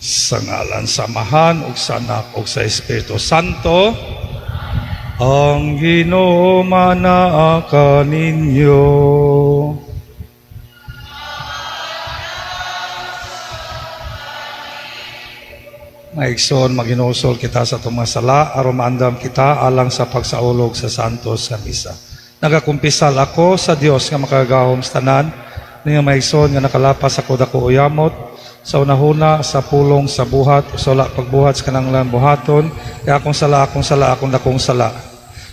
Sa ngalan sa Amahan ug sa Anak ug sa Espiritu Santo, ang Ginoo manaa kaninyo. Maigsoon, maghinusol kita sa atong mga sala aron maandam kita alang sa pagsaulog sa santos nga misa. Nagakumpisal ako sa Dios nga makagagahom sa tanan, ninyo maigsoon nga nakalapas ako dako uyamot sa unahuna, sa pulong, sa buhat, sa wala pagbuhat sa kananglan buhaton, kaya akong sala, akong sala, akong dakong sala.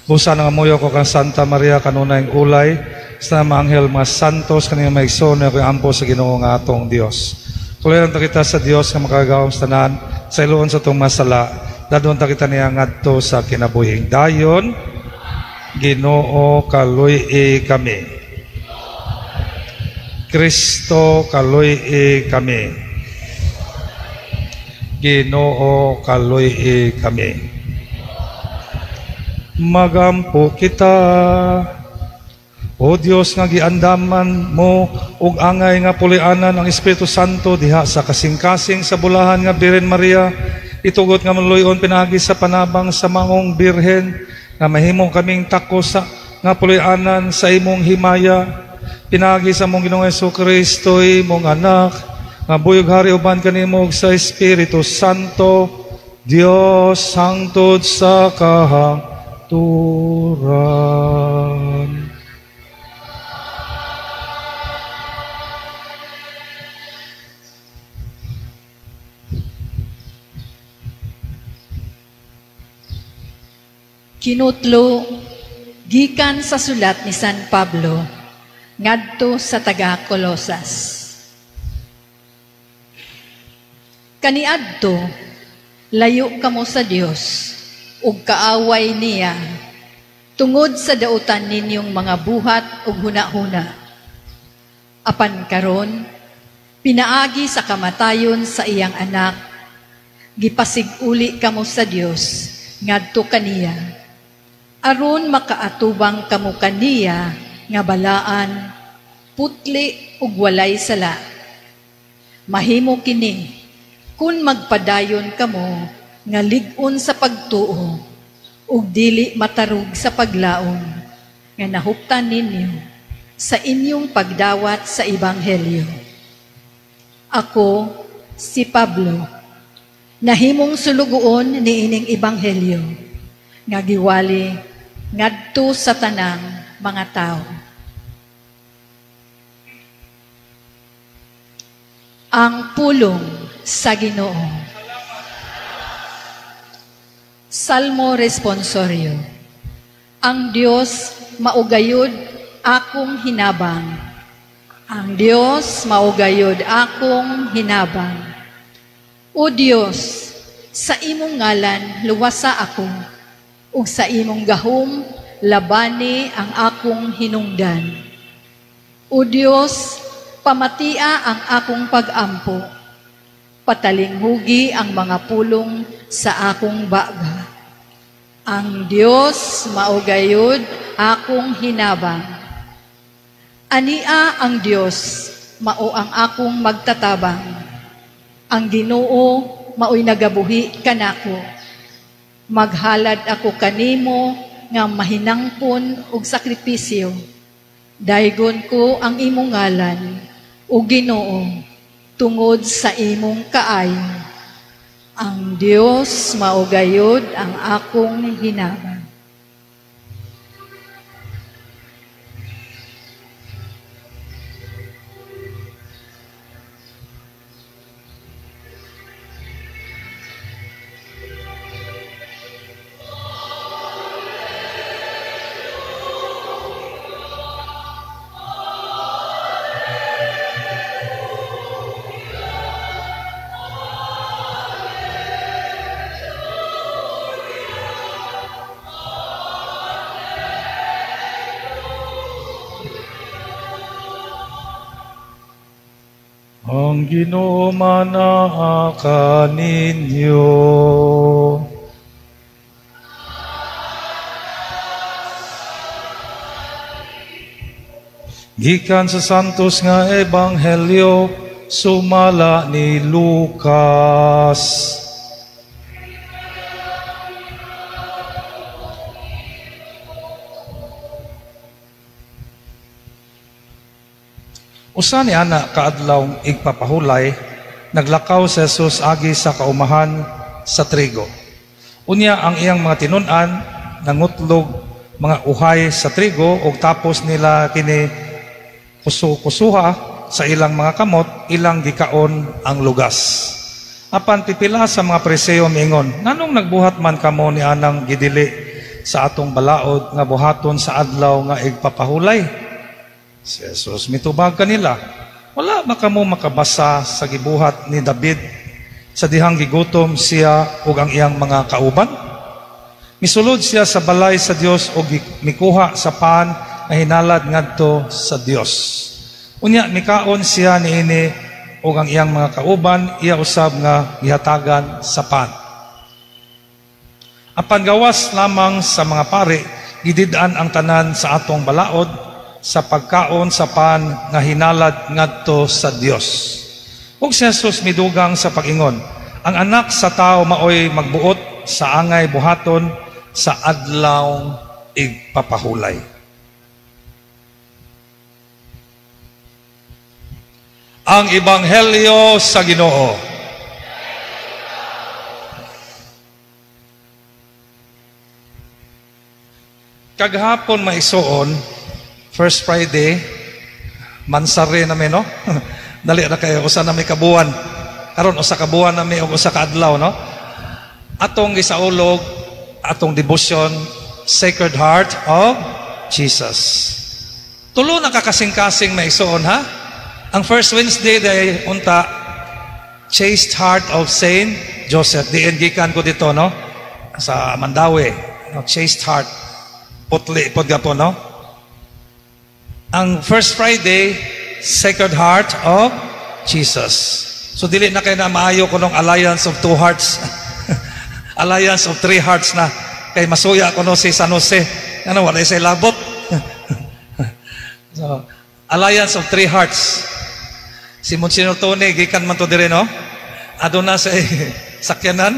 Busa nga muyo ko kang Santa Maria kanunay ulay, sa mga anghel mga santos kaniyang maigsoon nga ako'y ampo sa Ginoo nga atong Dios. Tuloy ta kita sa Dios nga makagagahom sa tanan, sa iluon sa atong mga sala, dadon ta kita niya ngadto sa kinabuhing dayon. Ginoo kaluy-i kami. Kristo kaluy-i kami. Ginoo kaluy-i kami. Magampo kita. O Dios nga giandaman mo og angay nga pulianan ang Espiritu Santo diha sa kasing-kasing sa bulahan nga Birhen Maria, itugot nga maluyon pinaagi sa panabang sa maong Birhen nga mahimo kaming tako sa nga pulianan sa imong himaya, pinaagi sa mong Ginoong Hesukristo imong anak nga buyog hari uban kanimo sa Espiritu Santo, Dios hangtod sa kahangturan. Kinutlo gikan sa sulat ni San Pablo ngadto sa taga Colosas. Kaniadto layo kamo sa Dios ug kaaway niya tungod sa dautan ninyong mga buhat ug hunahuna. Apan karon pinaagi sa kamatayon sa iyang anak, gipasig-uli kamo sa Dios ngadto kaniya, aron makaatubang kamo kaniya nga balaan, putli ug walay sala. Mahimo kini kun magpadayon kamo nga lig-on sa pagtuo ug dili matarog sa paglaom nga nahuptan ninyo sa inyong pagdawat sa ebanghelyo. Ako si Pablo, nahimong sulugoon niining ebanghelyo nga giwali ngadto sa tanang mga tawo. Ang pulong sa Ginoo. Salmo Responsorio. Ang Dios maugayod akong hinabang. Ang Dios maugayod akong hinabang. O Dios, sa imong ngalan luwasa ako, ug sa imong gahom labani ang akong hinungdan. O Dios, pamatia ang akong pag-ampo. Patalinghugi ang mga pulong sa akong baba. Ang Dios maugayod akong hinabang. Ania ang Dios mao ang akong magtatabang. Ang Ginoo maoy nagabuhi kanako. Maghalad ako kanimo nga mahinangpon og sakripisyo. Daygon ko ang imong ngalan, o Ginoo, tungod sa imong kaayo. Ang Dios maugayod ang akong hinabang. Ang Ginoo manaa kaninyo. Gikan sa Santos nga Ebanghelyo Sumala ni Lucas. Usa ni ana kaadlaw igpapahulay, naglakaw si Jesus agi sa kaumahan sa trigo. Unya ang iyang mga tinun-an nangutlog mga uhay sa trigo ug tapos nila kini kusu-kusuha sa ilang mga kamot, ilang gikaon ang lugas. Apan pipila sa mga Pariseo miingon, nganong nagbuhat man kamo ni anang gidili sa atong balaod nga buhaton sa adlaw nga igpapahulay? Si Jesus mitubag kanila, wala ba kamo makabasa sa gibuhat ni David sa dihang gigutom siya ug ang iyang mga kauban? Misulod siya sa balay sa Dios ug mikuha sa pan nga hinalad ngadto sa Dios. Unya mikaon siya niini ug ang iyang mga kauban, iya usab nga gihatagan sa pan. Apan gawas lamang sa mga pari, gidid-an ang tanan sa atong balaod sa pagkaon sa pan nga hinalad ngadto sa Dios. Ug si Jesus midugang sa pag-ingon, ang anak sa tao maoy magbuot sa angay buhaton sa adlaw igpapahulay. Ang Ebanghelyo sa Ginoo. Kaghapon maisuon, First Friday, mansari nami, no? Dali na kayo, usa na may kabuan. Karon usa ka buwan nami og usa ka adlaw, no? Atong gisaulog, atong devotion, Sacred Heart of Jesus. Tulo na kakasing-kasing maisuon, ha? Ang first Wednesday day unta, Chaste Heart of Saint Joseph. Diin gikan ko dito, no? Sa Mandaue, no? Chaste Heart. Putli pod gapon, no? Ang first Friday, Sacred Heart of Jesus. So dili na kay na maayo kunong alliance of two hearts. Alliance of three hearts na. Kay masuya kuno si San Jose. Ano, wala say labot. So, alliance of three hearts. Si Monsignor Tony, gikan man to dire, no? Aduna sa sakyanan.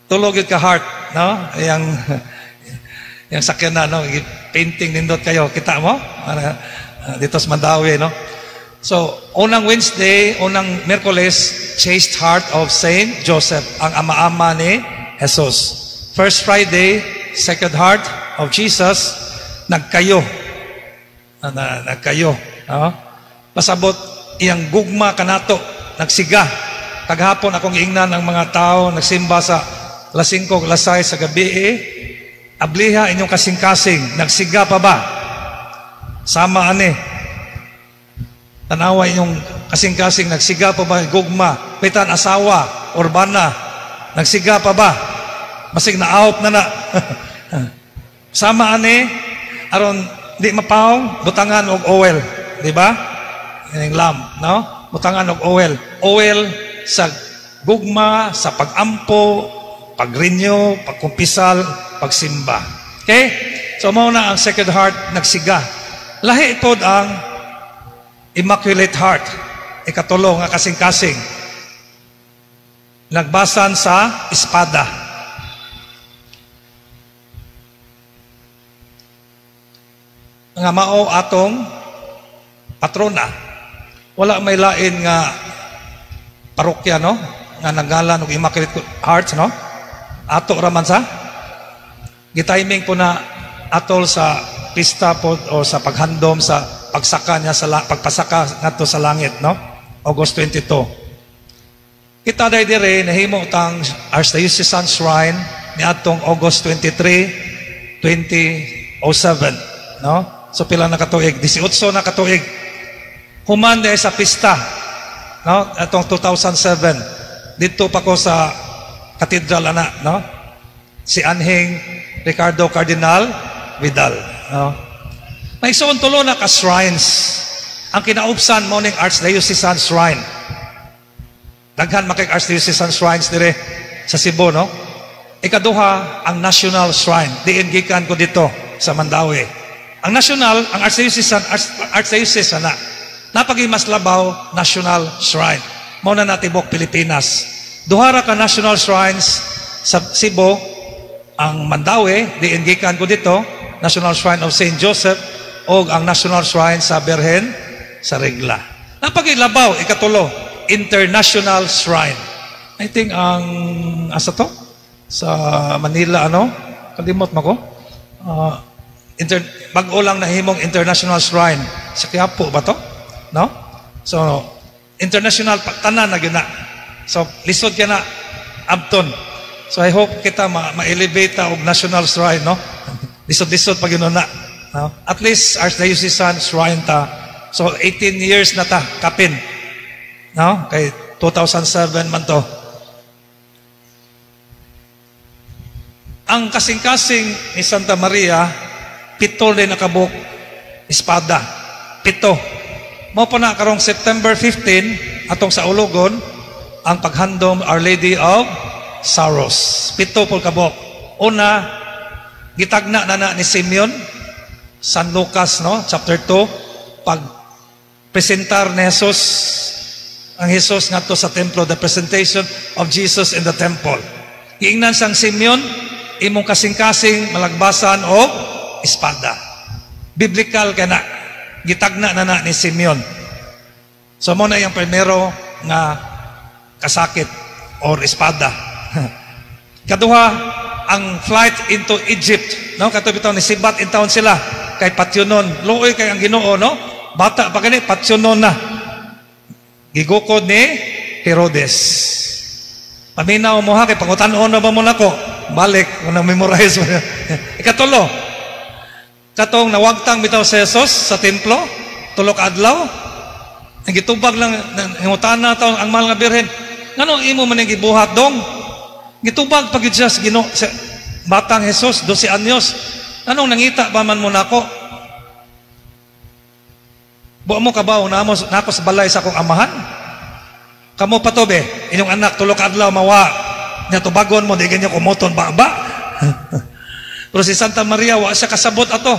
Tulog yun ka heart, no? Yang sakyanan, no? Painting nindot kayo. Kita mo? Dito sa Mandaue, no? So, unang Wednesday, unang Miyerkules, Chaste Heart of Saint Joseph, ang ama-ama ni Jesus. First Friday, Sacred Heart of Jesus, nagkayo. Nagkayo. No? Pasabot, iyang gugma kanato, nagsiga. Kaghapon akong ingnan ang mga tao, nagsimba sa alas 5, alas 6 sa gabi, abliha inyong kasing-kasing, nagsiga pa ba? Sama ani. Tanawa inyong kasing-kasing, nagsiga pa ba? Gugma, pitan asawa, urbana, nagsiga pa ba? Masig na out na na. Sama ani, aron di mapawong, butangan og oil, di ba? Ining lamp, no? Butangan og oil. Oil sa gugma, sa pag-ampo, pagrinyo, pagkumpisal, pagsimba. Okay? So mao na ang Sacred Heart nagsiga. Lahi pod ang Immaculate Heart, ikatulo nga kasing-kasing. Nagbasan sa espada. Nga mao atong patrona. Wala may lain nga parokya, no? Nga nanggalan og Immaculate Hearts, no? Ato ra man sa gitiming po na atol sa pista po o sa paghandom sa pagsaka niya sa pagpasaka ngadto sa langit, no? August 22. Kita day dire nahimo tang Archdiocesan Shrine niadtong August 23, 2007, no? So pila na katuig? 18 na katuig. Human day sa pista, no? Atong 2007. Didto pa ko sa katedral ana, no? Si Anhing Ricardo Cardinal Vidal, no? May suon tulo na ka shrines. Ang kinaubsan mo ning Archdiocesan Shrine. Daghan makig Archdiocesan Shrines dire sa Cebu, no? Ikaduha, ang National Shrine. Diin gikan ko dito sa Mandaue. Ang National, ang Archdiocesan, Archdiocese na. Napagi mas labaw, National Shrine. Mao na natibok Pilipinas. Duha ra ka national shrines sa Cebu, ang Mandaue, diin gikan ko dito, National Shrine of St. Joseph, o ang National Shrine sa Birhen sa Regla. Napagilabaw, ikatulo, International Shrine. I think ang, asa to? Sa Manila, ano? Kalimot mo ko? Bago lang nahimong International Shrine. Sa Quiapo ba to? No? So, international, tanan na gyud na. So, lisod ka na, abton. So, I hope kita ma-elevate ta og National Shrine, no? Lisod-lisod pag yun na. No? At least, Archdiocesan Shrine ta. So, 18 years na ta, kapin. No? Kay 2007 man to. Ang kasing-kasing ni Santa Maria, 7 din nakabuk espada. 7. Mao pa na karong September 15, atong sa Ulogon, ang paghandom Our Lady of Sorrows. 7 po kabuk. Una, gitagna na na ni Simeon, San Lucas, no? Chapter 2, pag presentar ni Jesus, ang Jesus ngadto sa templo, the presentation of Jesus in the temple. Giingnan siyang Simeon, imong kasing-kasing malagbasan o espada. Biblical ka na. Gitagna na na ni Simeon. So mo na yung primero nga kasakit or espada. Kaduha, ang flight into Egypt. No? Kato bitaw ni Sibat in town sila. Kay patyonon. Luoy kay ang Ginoo, no? Bata pa gani, patyonon na. Gigukod ni Herodes. Paminaw mo ha, kay pangutan-on na ba mo nako? Balik, kung na-memorize mo. Ikatulo, katong nawagtang bitaw si Jesus sa templo, tulo ka adlaw, ang gitubag lang, hingutana taon ang mahal nga birhen. Ngano imo man ang gibuhat dong? Gitubag pag siya sa Ginoo, sa batang Jesus, 12 anyos. Anong nangita ba man mo nako? Buwa mo kabaw na nako sa balay sa akong amahan? Kamo pa to be, inyong anak tulo ka adlaw mawa. Nya tubagon mo di ganyan kumoton ba ba? Pero si Santa Maria wa siya kasabot ato.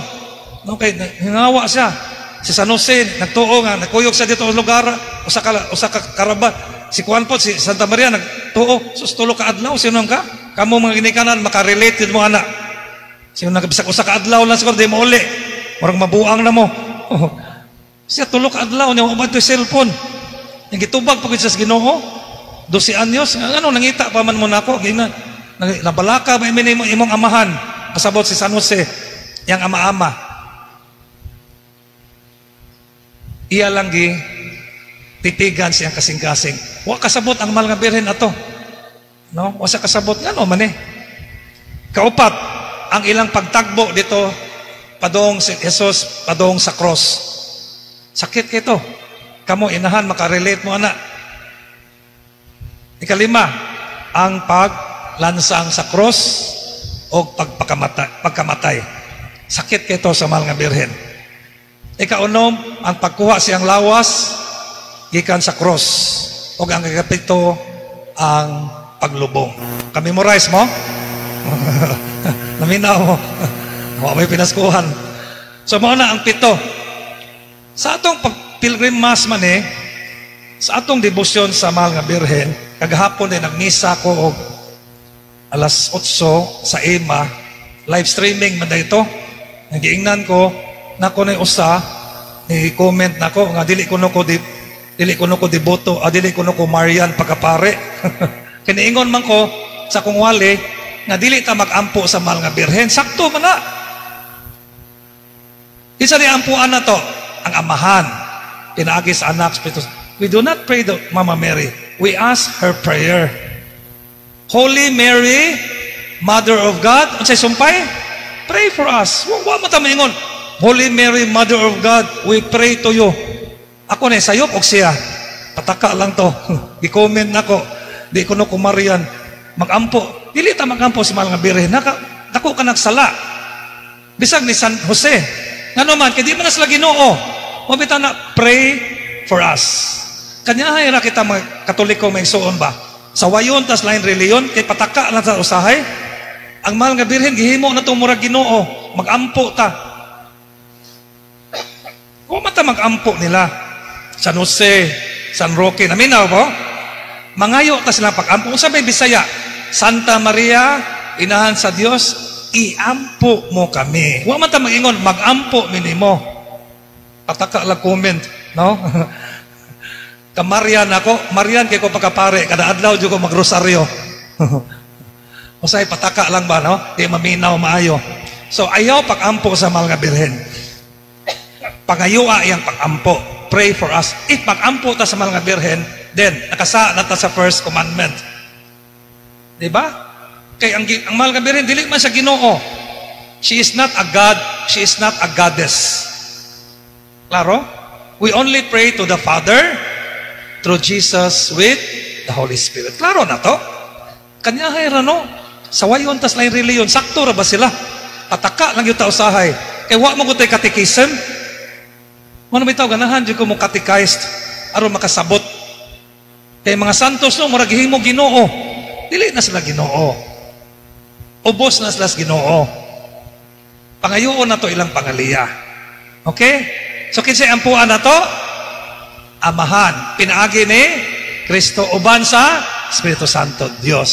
No kay hingawa siya. Si San Jose nagtuo nga nagkuyog siya dito sa lugar usa ka karaban. Si Juan po si Santa Maria nagtuo sus tulo ka adlaw sino ka? Kamo mga ginikanan makarelate mo ana. Sino nagbisak usa ka adlaw lang siguro di mo uli. Murag mabuang na mo. Oh. Siya tulo ka adlaw niya wa ba to cellphone. Ang gitubag pag sa Ginoo, 12 anyos, ano nangita pa man mo nako, gina nabalaka ba imong amahan? Pasabot si San Jose, yang ama-ama. Iya lang gi titigan siyang kasing-kasing. Wa kasabot ang mahal nga birhen ato. No? Wa sa kasabot ngano man eh. Kaupat, ang ilang pagtagbo dito padong si Jesus, padong sa cross. Sakit kito. Kamo inahan makarelate mo ana. Ikalima, ang paglansang sa cross o pagkamatay. Sakit kito sa mahal nga birhen. Ikaunom, ang pagkuha siyang lawas gikan sa cross. O ang ikapito, ang paglubong. Ka-memorize mo? Naminaw mo. Wa may pinaskuhan. So mao na ang 7. Sa atong pag-pilgrim mass man eh, sa atong debosyon sa mahal nga birhen, kagahapon din nagmisa ko og alas 8 sa EMA, live streaming man dito. Nagiingnan ko, nako na usa ni comment nako nga dili kuno ko deboto, dili kuno ko Marian pagkapare. Kiniingon man ko sa akong wali nga dili ta magampo sa mahal nga birhen. Sakto man na. Kinsa ni ampuan na to? Ang amahan. Pinaagi sa anak, Espiritu. We do not pray the Mama Mary. We ask her prayer. Holy Mary, Mother of God, unsay sumpay? Pray for us. Wa mo ta maingon. Holy Mary, Mother of God, we pray to you. Ako na sayop og siya. Pataka lang to. Gi-comment nako. Di ko no kumarian. Magampo. Dili ta magampo sa mahal nga birhen. Dako ka nagsala. Bisag ni San Jose. Ngano man kay di man na sila Ginoo. Mabita na pray for us. Kanyahay ra kita mga Katoliko may suon ba? Sa wayon tas lain reliyon kay pataka na sa usahay. Ang mahal nga birhen gihimo na tong murag Ginoo, magampo ta. Wa man ta magampo nila. San Jose, San Roque. Naminaw mo? Mangayo ta silang pag-ampo. Unsa may Bisaya? Santa Maria, inahan sa Dios, iampo mo kami. Wa man ta mag-ingon, mag-ampo minimo. Pataka lang comment, no? Kamarian ako, Marian kay ko pagkapare, kada adlaw jud ko magrosaryo. Usay pataka lang ba, no? Di maminaw maayo. So ayaw pag-ampo sa mahal nga Birhen. Pangayua iyang pag-ampo. Pray for us. If mag-ampo ta sa mahal nga Birhen, then nakasa na ta sa first commandment. Di ba? Kay ang mahal nga Birhen dili man sa Ginoo. She is not a God, she is not a goddess. Klaro? We only pray to the Father through Jesus with the Holy Spirit. Klaro na to? Kanyahay ra, no? Sawayon tas lain reliyon, sakto ra ba sila? Pataka lang yung usahay. Kay wa mo gud catechism. Mo na bitaw ganahan jud ko mo catechized aron makasabot. Kay mga santos, no, murag himo Ginoo. Dili na sila Ginoo. Ubos na sila sa Ginoo. Pangayoon na to ilang pangaliya. Okay? So kinsay ampuan na to? Amahan. Pinaagi ni Kristo uban sa Espiritu Santo, Dios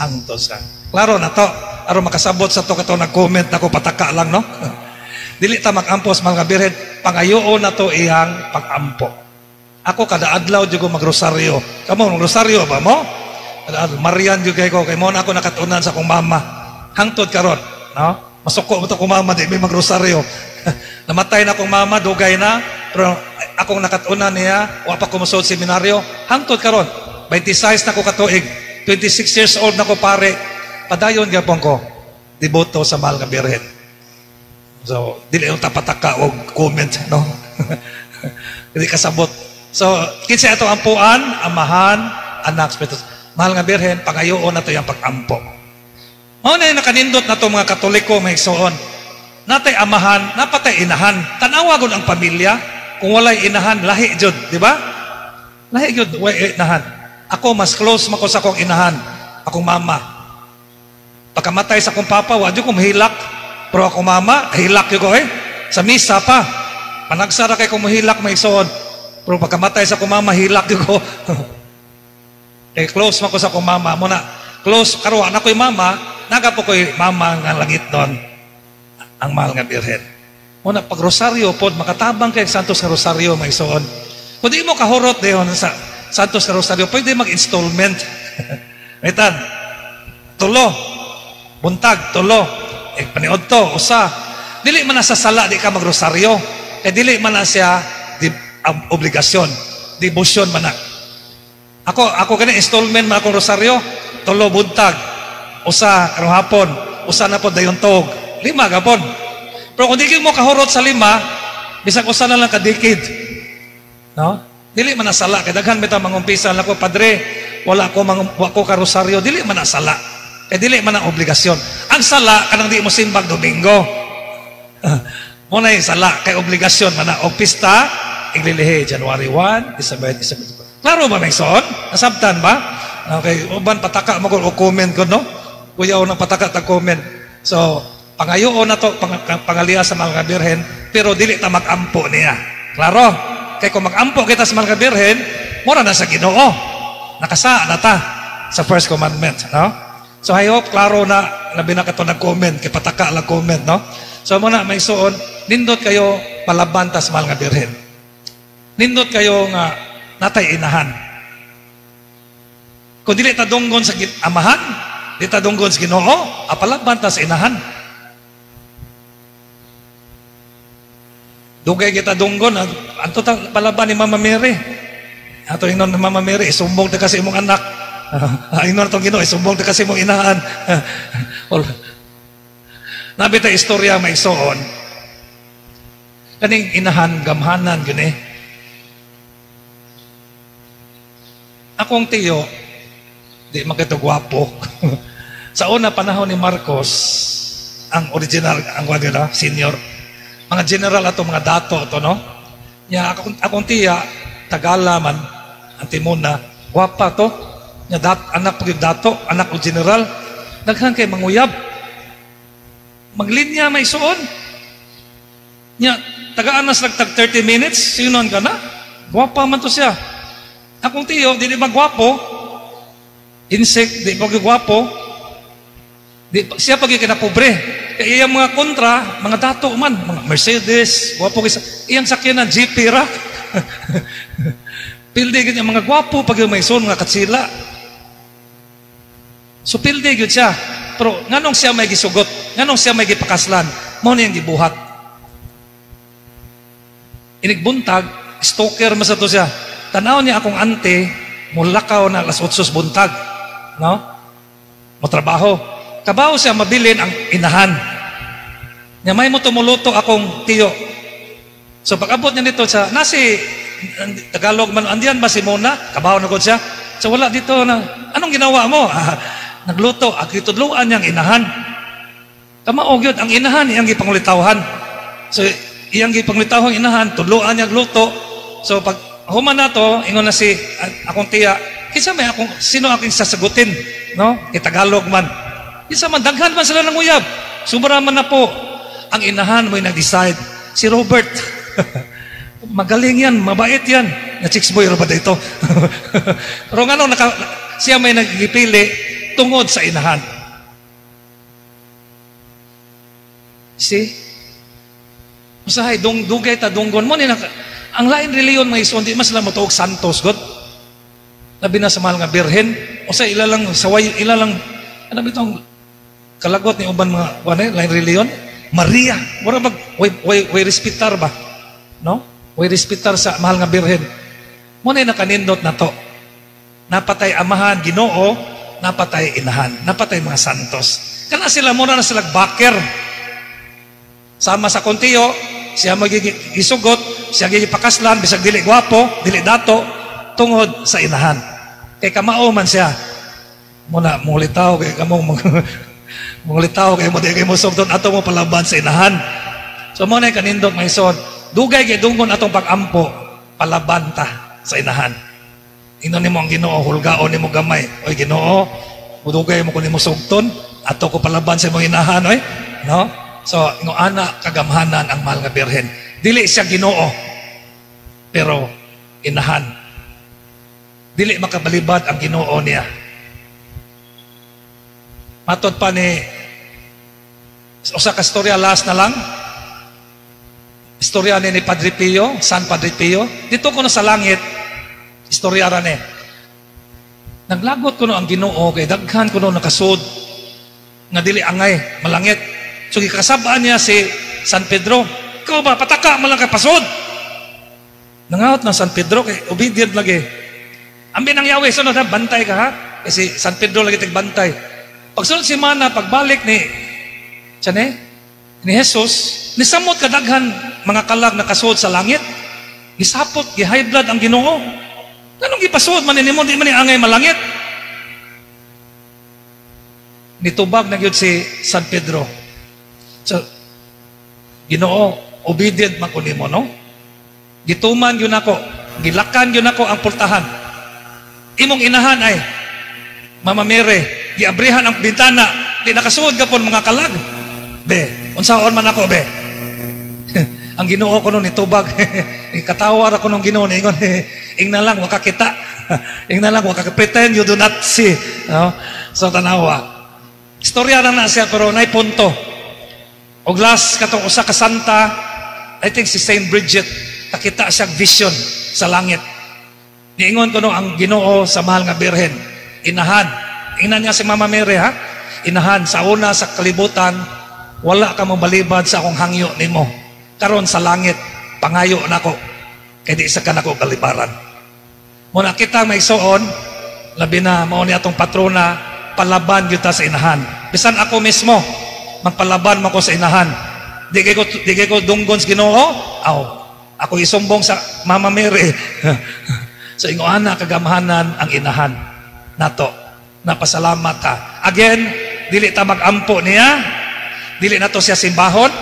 hangtod sa. Klaro na to. Aron makasabot sa to kato nag-comment nako, pataka lang, no? Dili ta mag-ampo sa mga Birhen, pangayoon na to iyang pag-ampo. Ako kada adlaw jud ko magrosaryo. Kamo, magrosaryo ba mo? Kada adlaw, Marian jud kay ko, kay mo na ako nakatunan sa akong mama. Hangtod karon, no? Masuko mo to kong mama, di may magrosaryo. Namatay na akong mama, dugay na, pero akong nakatunan niya, wa pa ko mosulod seminaryo, hangtod karon. 26 na ko katuig, 26 years old na ko pare, padayon gyapon ko, deboto sa mahal nga Birhen. So, dili yung tapataka og comment, no? Hindi kasabot. So, kinsa ato ampuan? Amahan, Anak, Espiritu. Mahal nga Birhen, pangayoon na to yung pag-ampo. Mao na yung nakanindot na to mga Katoliko, mga igsoon. Natay amahan, napatay inahan. Tanawa gud ang pamilya. Kung walay inahan, lahi jud, di ba? Lahi jud, walay inahan. Ako, mas close man ko sa akong inahan, akong mama. Pagkamatay sa akong papa, wa jud ko mahilak. Pero akong mama, hilak jud ko eh. Sa misa pa. Panagsara kay kong mahilak, mga igsoon. Pero pagkamatay sa akong mama, hilak jud ko. Kay close man ko sa akong mama. Muna, close, karon na ko'y mama, naga po ko'y mama nga langit doon. Ang mahal nga Birhen. Muna, pag rosaryo pod, makatabang kay Santos nga Rosaryo, mga igsoon. Kung di mo kahurot diyon sa Santos nga Rosaryo, pwede mag-installment. Itan, tulo, buntag, tulo, eh, paniod to, usa. Dili man na sa sala, di ka magrosaryo. Eh, dili man na siya di, obligasyon. Debosyon man na. Ako gani installment man akong rosaryo, tulo buntag, usa karong hapon, usa na po dayon tog, 5 gapon. Pero kung di mo kahurot sa 5, bisag usa na lang kadikid. No? Dili man na sala kay daghan bitaw mangumpisa nako, "Padre, wala ko mang, wa ko ka rosaryo." Dili man na sala. Kay dili man na obligasyon. Ang sala kanang di mo simbag Domingo. Mo na yung sala kay obligasyon man na og pista iglilihi January 1, December, December. Klaro ba, may son? Nasabtan ba? Okay, uban pataka mo ko o comment ko, no? Kuya ng pataka tag comment. So, pangayoon na to pangaliya sa mga Birhen, pero dili ta mag-ampo niya. Klaro? Kay kung mag-ampo kita sa mga Birhen, mura na sa Ginoo. Nakasa na ta sa first commandment, no? So I hope klaro na, labi na kato nag-comment, kay pataka lang comment, no? So muna may suon, nindot kayo palaban ta sa mahal nga Birhen. Nindot kayo nga natay inahan. Kung dili ta dunggon sa amahan, di ta dunggon sa Ginoo, apalaban ta sa inahan. Dugay kita dunggon, anto ta palaban ni Mama Mary. Ato ingnon ni Mama Mary, isumbong ta kasi imong anak. Ingnon atong Ginoo, isumbong ta kasi imong inahan. Nabi ta istorya may suon. Kaning inahan gamhanan gani. Akong tiyo, di man kito gwapo. Sa una panahon ni Marcos, ang original, ang kwan nila, senior, mga general ato, mga dato ato, no? Nya, akong tiya, Tagala man, ang Timuna, gwapa to. Nya, anak pag dato, anak o general, daghan kay manguyab. Maglinya may suon. Nya, tagaan na sa tag 30 minutes, sinon ka na. Gwapa man to siya. Akong tiyo, dili magwapo. Insect, di pa gwapo. Di, siya pag kinapobre. Kaya iyang mga kontra, mga dato man, mga Mercedes, gwapo kisa. Iyang sakyanan, GP ra. Pildi gyud mga gwapo pag may son, mga katsila. So pildi gyud siya. Pero nganong siya may gisugot? Nganong siya may gipakaslan? Mao ni ang gibuhat. Inigbuntag, stalker man sa to siya. Tanaw niya akong ante, mulakaw na alas 8 buntag. No? Motrabaho. Kabaw siya mabilin ang inahan. Nya may mo tumuluto akong tiyo. So pag-abot niya nito sa nasi Tagalog man, andiyan ba si Mona? Kabaw na gud siya. So wala dito na. Anong ginawa mo? Ah, nagluto. Ang gitudluan niyang inahan. Kamao gyud ang inahan iyang gipangulitawhan. So iyang gipangulitawhan inahan, tudluan niya luto. So pag human na to, ingon na si akong tiya, kinsa may akong sino aking sasagutin, no? Kay Tagalog man. Kinsa man daghan man sila nang uyab. Sobra man na po. Ang inahan mo'y nag-decide. Si Robert. Magaling yan, mabait yan. Na chicks boy ra ba dito? Pero ngano naka, siya may nagipili tungod sa inahan. See? Usahay dung dugay ta dunggon mo ni naka, ang lain reliyon mga ison di mas sila motuog santos god. Labi na sa mahal nga birhen, usa ila lang saway ila lang ano bitong kalagot ni uban mga kuan lain reliyon, Maria. Mura mag way, way, way respetar ba? No? Way respetar sa mahal nga birhen. Mo na nakanindot na to. Napatay amahan Ginoo, napatay inahan, napatay mga santos. Kana sila muna na sila backer. Sama sa kontiyo, siya magigisugot, siya gigipakaslan, bisag dili gwapo, dili dato, tungod sa inahan. Kay kamao man siya. Muna, mungulitaw, kay kamo, mungulitaw, kay mo di kay mo sugton, ato mo palaban sa inahan. So mo na kanindot mga ison, dugay kay dunggon atong pag-ampo, palaban ta sa inahan. Ingnon nimo ang Ginoo, hulgaon nimo gamay. Oy Ginoo, mudugay mo ko nimo sugton, ato ko palaban sa imong inahan, oy. No? So, ingon ana kagamhanan ang mahal nga birhen. Dili siya Ginoo, pero inahan. Dili makabalibad ang Ginoo niya. Matod pa ni usa ka storya, last na lang. Istorya ni Padre Pio, San Padre Pio. Dito ko na sa langit, istorya ra ni. Naglagot ko no ang Ginoo kay daghan ko no nakasud nga dili angay malangit. So gikasab-an niya si San Pedro. Ikaw ba pataka man lang kay pasod? Nangawat ng San Pedro kay obedient lagi. Ambi nang Yahweh sunod ha, bantay ka ha. Kasi San Pedro lagi tigbantay. Pagsunod si Mana, pagbalik ni tiyan ni Jesus, nisamot kadaghan mga kalag nakasuod sa langit. Gisapot, gi-high blood ang Ginoo. Anong gipasuod man nimo, di man ni angay malangit. Nitubag na gyud si San Pedro. So, Ginoo, obedient man ko nimo, no? Gituman gyud nako, gilakan gyud nako ang pultahan. Imong inahan ay Mama Mary, giabrihan ang bintana, di nakasuod gapon mga kalag. Be, unsaon man ako, be? Ang Ginoo ko nun nitubag. Ikatawar ako nung Ginoo ningon, ingna lang wakakita. Ingna lang wakakita. Pretend you do not see. No? So tanawa. Istorya na na siya pero nay punto. Og last katong usa ka santa, I think si Saint Bridget, nakita siya vision sa langit. Niingon ko no ang Ginoo sa mahal nga birhen. Inahan. Ingnan niya si Mama Mary ha. Inahan sa una sa kalibutan, wala ka mobalibad sa akong hangyo nimo. Karon sa langit, pangayo nako kay di sa kanako kalibaran. Muna kita maigsoon, labi na mao ni atong patrona, palaban gyud ta sa inahan. Bisan ako mismo, magpalaban man ko sa inahan. Di kay ko dunggon sa Ginoo, aw, ako isumbong sa Mama Mary. So ingo ana kagamhanan ang inahan nato. Napasalamat ta. Again, dili ta magampo niya, dili nato siya simbahon,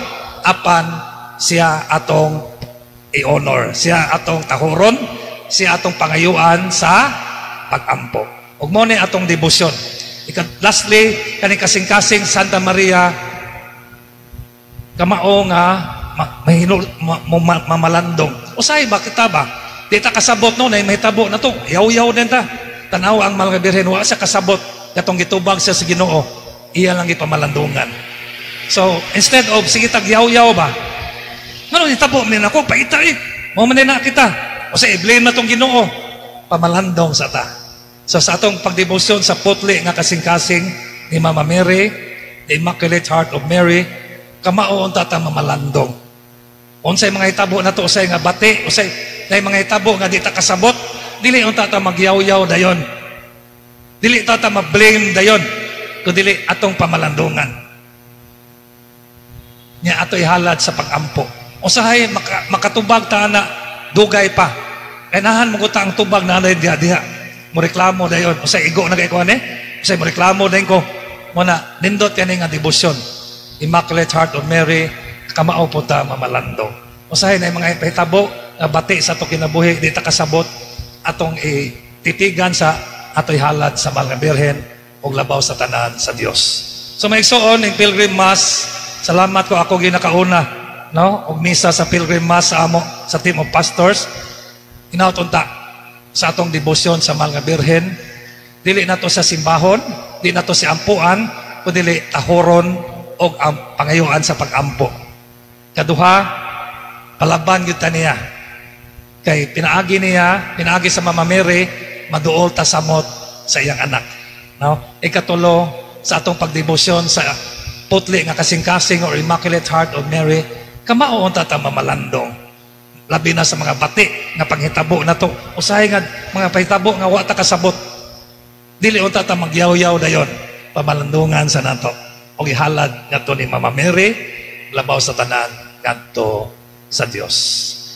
apan siya atong i-honor, siya atong tahuron, siya atong pangayuan sa pag-ampo. Ug mo ni atong debosyon. Lastly, kaning kasing-kasing Santa Maria, kamao nga mamalandong. Usay ba kita ba? Di ta kasabot no, na mahitabo na to. Yaw-yaw din ta. Tanaw ang mahal nga Birhen, wa siya kasabot katong gitubag siya sa Ginoo. Iya lang gipamalandungan. So, instead of sige tag yaw-yaw ba? Ngano nitabo man ako paita eh. Mao man na kita. O sa i-blame na tong Ginoo. Pamalandong sa ta. So sa atong pagdebosyon sa putli nga kasing-kasing ni Mama Mary, the Immaculate Heart of Mary, kamao unta ta mamalandong. Unsay mga hitabo nato usay nga bati, usay nay mga hitabo nga di ta kasabot, dili unta ta magyawyaw dayon. Dili ta ta ma-blame dayon, kun dili atong pamalandungan. Nya ato ihalad sa pag-ampo. Usahay makatubag ta na dugay pa. Kay nahan mo ang tubag na diha diha. Mo reklamo dayon, usay igo na kay ko ani. Usay mo reklamo dayon ko. Mo na nindot kani nga debosyon. Immaculate Heart of Mary, kamao po ta mamalandong. Usahay na mga pahitabo nga bati sa atong kinabuhi, di ta kasabot atong ititigan sa atoy halad sa Mahal nga Birhen ug labaw sa tanan sa Dios. So maigsoon ning Pilgrim Mass, salamat ko ako ginakauna, no? Og misa sa Pilgrim Mass sa amo sa team of pastors. Hinaut unta sa atong debosyon sa Mahal nga Birhen, dili nato sa simbahon, di nato si ampuan, kun dili tahoron og pangayuan sa pag-ampo. Kaduha, palaban gyud ta niya. Kay pinaagi niya, pinaagi sa Mama Mary, maduol ta samot sa iyang anak. No? Ikatulo, sa atong pagdebosyon sa putli nga kasing-kasing or Immaculate Heart of Mary, kamao unta ta mamalandong. Labi na sa mga bati nga panghitabo na to. Usahay nga mga pahitabo nga wa ta kasabot. Dili unta ta magyawyaw dayon. Pamalandungan sa nato. Og ihalad ngadto ni Mama Mary, labaw sa tanan ngadto sa Dios.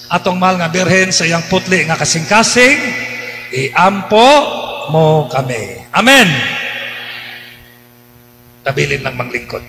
Atong mahal nga Birhen sa iyang putli nga kasing-kasing, iampo mo kami. Amen. Kabilin lang manglingkod.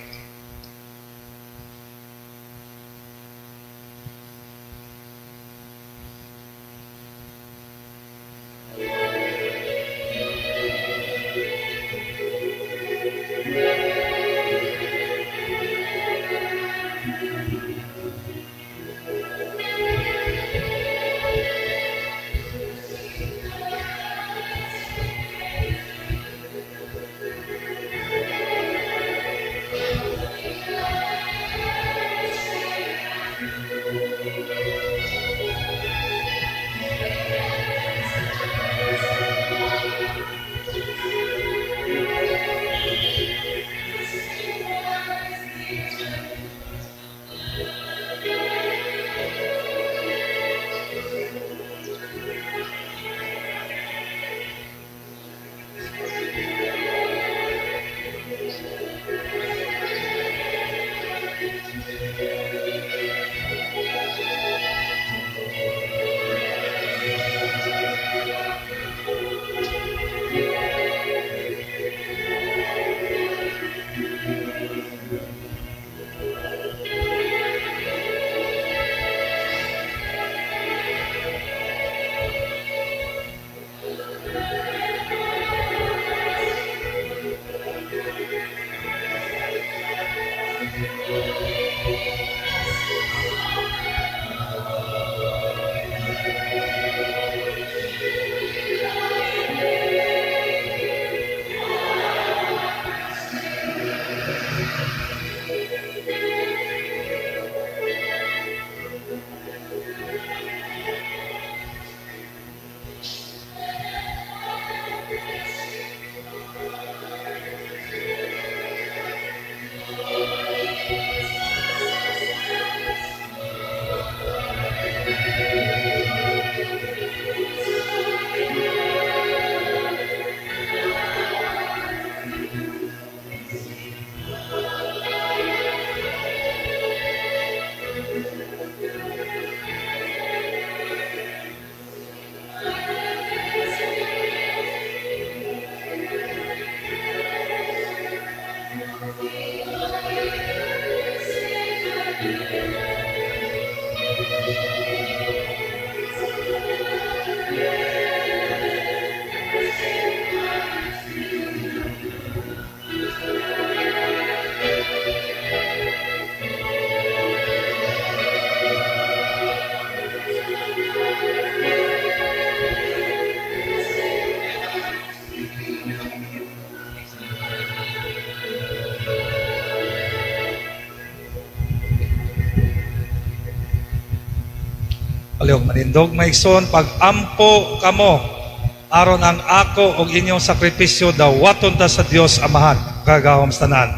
Palihog manindog, maigsoon, pag-ampo kamo aron ang ako og inyong sakripisyo dawaton ta sa Dios Amahan kagahom sa tanan.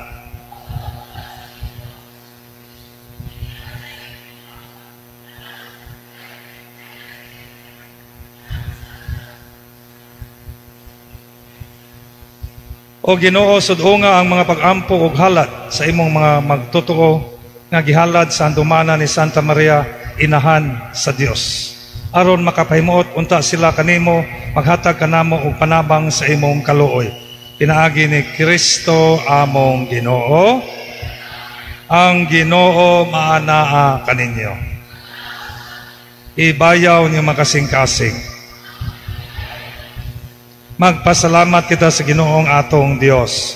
O Ginoo, sud-unga ang mga pag-ampo og halad sa imong mga magtotoo nga gihalad sa handumanan ni Santa Maria, inahan sa Dios. Aron makapahimuot unta sila kanimo, maghatag kanamo og panabang sa imong kaluoy. Pinaagi ni Kristo among Ginoo. Ang Ginoo maanaa kaninyo. Ibayaw niyo makasing-kasing. Magpasalamat kita sa Ginoong atong Dios.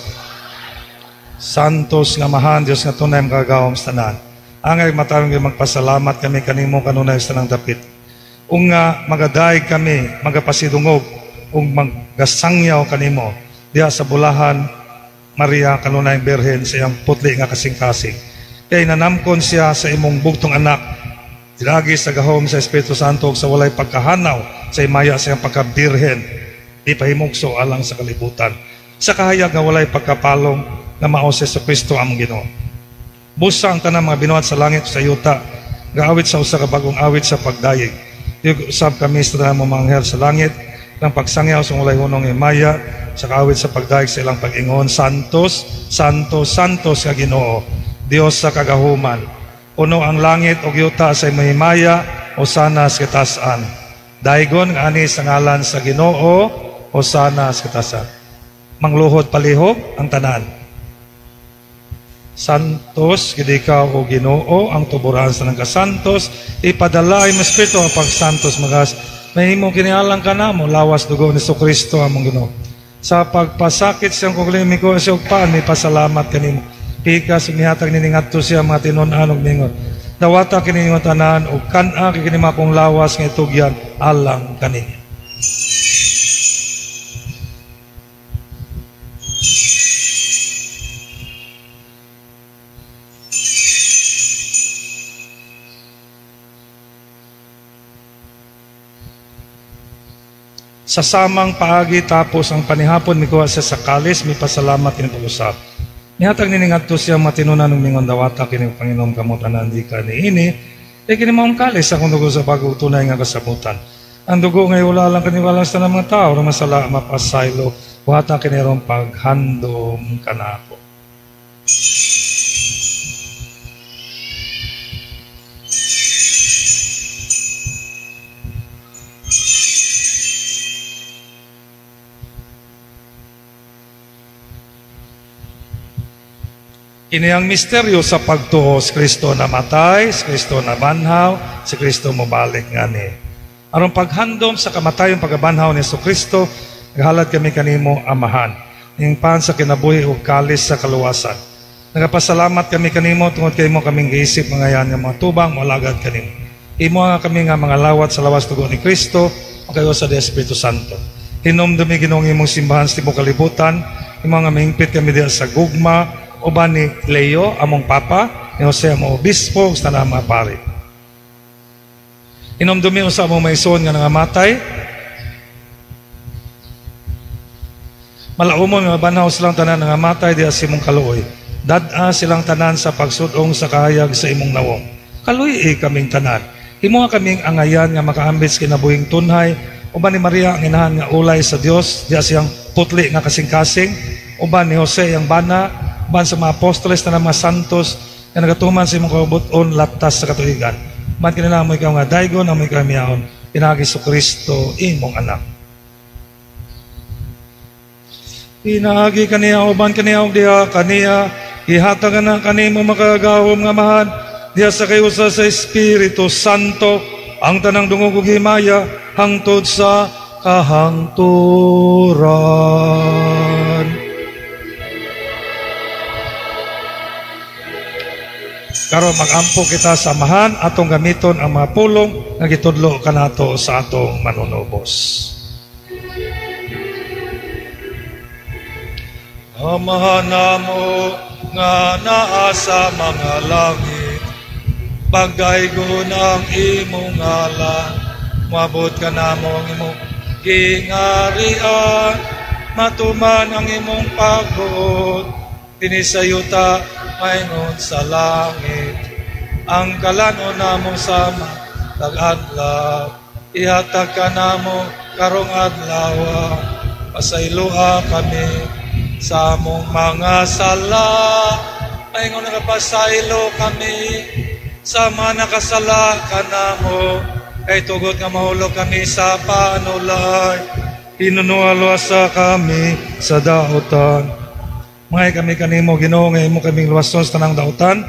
Santos nga Amahan, Dios nga tunay makagagahom sa tanan. Angay matarong magpasalamat kami kanimo kanunay sa tanang dapit. Ug nga magadayeg kami, magapasidungog ug magasangyaw kanimo diha sa bulahan Maria kanunay Birhen sa iyang putli nga kasing-kasing. Kay nanamkon siya sa imong bugtong anak, dilagi sa gahom sa Espiritu Santo ug sa walay pagkahanaw sa himaya sa iyang pagkabirhen, di pahimugso alang sa kalibutan. Sa kahayag nga walay pagkapalong na mao si Jesucristo among Ginoo. Busa ang tanang mga binuhat sa langit sa yuta, gaawit sa usa ka bagong awit sa pagdayeg. Usab kami sa tanang mga anghel sa langit, ng pagsangyaw sa walay hunong himaya, sa kaawit sa pagdayeg sa ilang pag-ingon, Santos, Santos, Santos ka Ginoo, Dios sa kagahuman. Puno ang langit ug yuta sa imong himaya, hosana sa katasan. Daygon nga ani sa ngalan sa Ginoo, hosana sa katasan. Mangluhod palihog ang tanan. Santos, gid ikaw o Ginoo, ang tuburan sa nang kasantos, ipadala imong espiritu ang pagsantos magas. Mahimo kinialang ka namo, lawas dugo ni Jesucristo among Ginoo. Sa pagpasakit siyang kuglimiko siya ug paan, may pasalamat kanimo. Pikas ug mihatag nining ngadto siya mga tinun-an ug mingon. Dawata kini imong tanan ug kan-a kay kini akong lawas nga itugyan alang kaninyo. Sa samang paagi tapos ang panihapon mikuha siya sa kalis, may pasalamat kini pag-usap. Nihatag nining ngadto siya matinunan ng mingon dawata kini Panginoong kamot anan di ka niini, e kini maong kalis akong dugo sa bagong tunay nga kasabutan. Ang dugo ngay wala lang kaniwala sa mga tao, masala mapasaylo, buhata kini ron paghandom kanako. Kini ang misteryo sa pagtuo, si Kristo namatay, si Kristo nabanhaw, si Kristo mobalik ngani. Aron paghandom sa kamatayon pagabanhaw ni Jesucristo, naghalad kami kanimo Amahan. Ning pan sa kinabuhi ug kalis sa kaluwasan. Nagapasalamat kami kanimo tungod kay imo kaming giisip mga yan nga mga tubang moalagad kanimo. Imo nga kami nga mga lawat sa lawas dugo ni Kristo, makayo sa Espiritu Santo. Hinumdumi Ginoong imong simbahan sa tibuok kalibutan, imo nga mahingpit kami diha sa gugma uban ni Leo among Papa, ni Jose among Obispo, ug sa tanang mga pari. Hinumdumi usa among maison nga nangamatay, malaumon nga mabanhaw silang tanan nangamatay diha sa imong kaluoy. Dad-a silang tanan sa pagsudong sa kahayag sa imong nawong. Kaluoy kaming tanan. Himoa kaming angayan nga makaambit sa kinabuhing tunhay, uban ni Maria ang inahan nga ulay sa Dios, diha siyang putli nga kasing-kasing, uban ni Jose ang bana, uban sa mga apostoles na mga santos nga nagatuman sa imong kaubuton latas sa katuigan. Man kinila mo ikaw nga daygon, amo ikaw miyaon, pinaagi sa Kristo imong anak. Pinaagi kaniya uban kaniya og diha kaniya ihatag na kanimo makagagahom nga Amahan diha sa kayusa sa Espiritu Santo ang tanang dungog ug himaya hangtod sa kahangturan. Karon mag-ampo kita sa Amahan atong gamiton ang mga pulong nga gitudlo kanato sa atong manunubos. Amahan namo nga naa sa mga langit, Pagdaygon ang imong ngalan, moabot kanamo ang imong gingarian, matuman ang imong pagbuot dinhi sa yuta maingon sa langit. Ang kalanon namo sa matag adlaw, ihatag kanamo karong adlaw. Pasayloa kami sa among mga sala, maingon nakapasaylo kami sa mga nakasala kanamo, kay tugot nga mahulog kami sa panulay. Hinunualuasa kami sa dautan. Mangay kami kanimo, Ginoo, nga imo kaming luwason sa tanang dautan.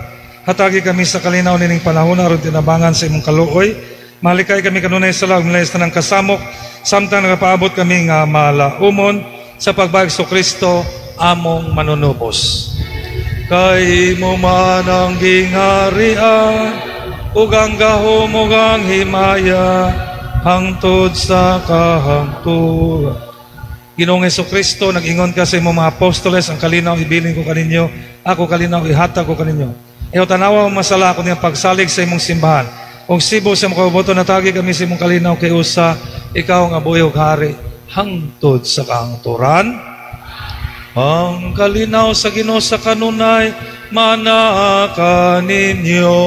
Hatagi kami sa kalinaw nining panahon aron tinabangan sa imong kaluoy. Malikay kami kanunay sa laog sa tanang kasamok, samtang nagapaabot kami nga malaumon sa pagbag sa Kristo among manunubos. Kay mo man ang gingarian ug ang gahom ug ang himaya hangtod sa kahangturan. Ginoong Hesukristo, nag-ingon ka sa imong mga apostoles, ang kalinaw ibilin ko kaninyo, ako kalinaw ihatag ko kaninyo. Ayaw tanawa ang masala ako niyang pagsalig sa imong simbahan. Kung sibo sa imong kauboto, natagi kami sa imong kalinaw kay usa, ikaw nga buhi ug hari hangtod sa kahangturan. Ang kalinaw sa Ginoo sa kanunay manaa kaninyo.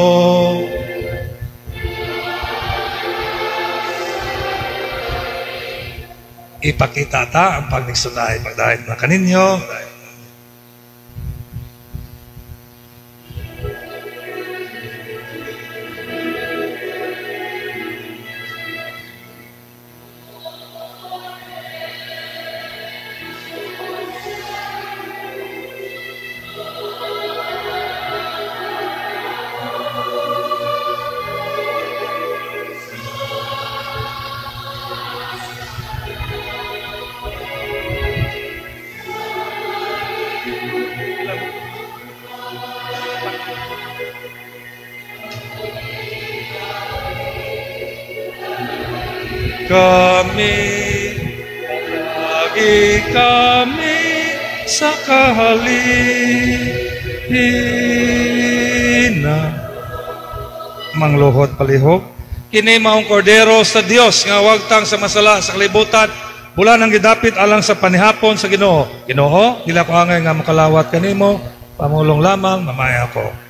Ipakita ta ang pagligsunay pagdahit na kaninyo. Kami, lagi kami sa kahalina. Mangluhod palihog. Kini maong kordero sa Dios nga wagtang sa masala sa kalibutan. Bulan ang gidapit alang sa panihapon sa Ginoo. Ginoo, dili ako angay nga makalawat kanimo, pamulong lamang mamaya ako.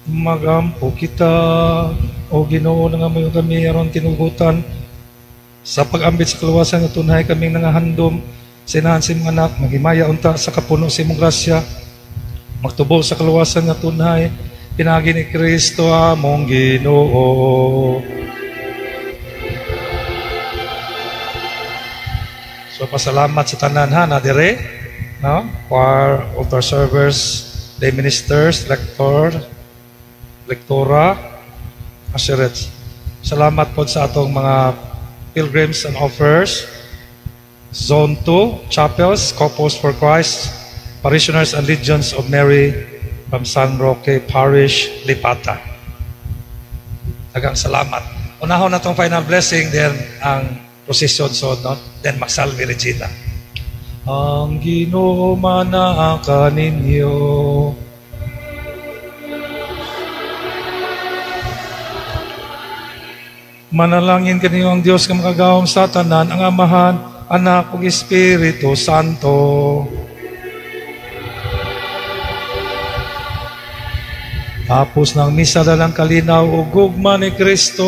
Magampo kita, o Ginoo, nangamuyo kami aron tinugutan sa pag-ambit sa kaluwasan nga tunay kaming nangahandom sa inahan sa imong anak, maghimaya unta sa kapuno sa imong grasya, magtubo sa kaluwasan nga tunay pinaagi ni Kristo among Ginoo. So pasalamat sa tanan ha na dire, no? Choir, altar servers, lay ministers, lector, lektora, assurance. Salamat po sa atong mga pilgrims and offers, Zone 2, Chapels, Couples for Christ, Parishioners and Legions of Mary from San Roque Parish, Lipata. Daghang salamat. Unahon na itong final blessing, then ang procession, so, no? Then magsalve Regina. Ang Ginoo manaa kaninyo. Manalangin kaniyo ang Dios nga makagagahom sa tanan, ang Amahan, Anak ug Espiritu Santo. Tapos ng misa dalang kalinaw ug gugma ni Kristo.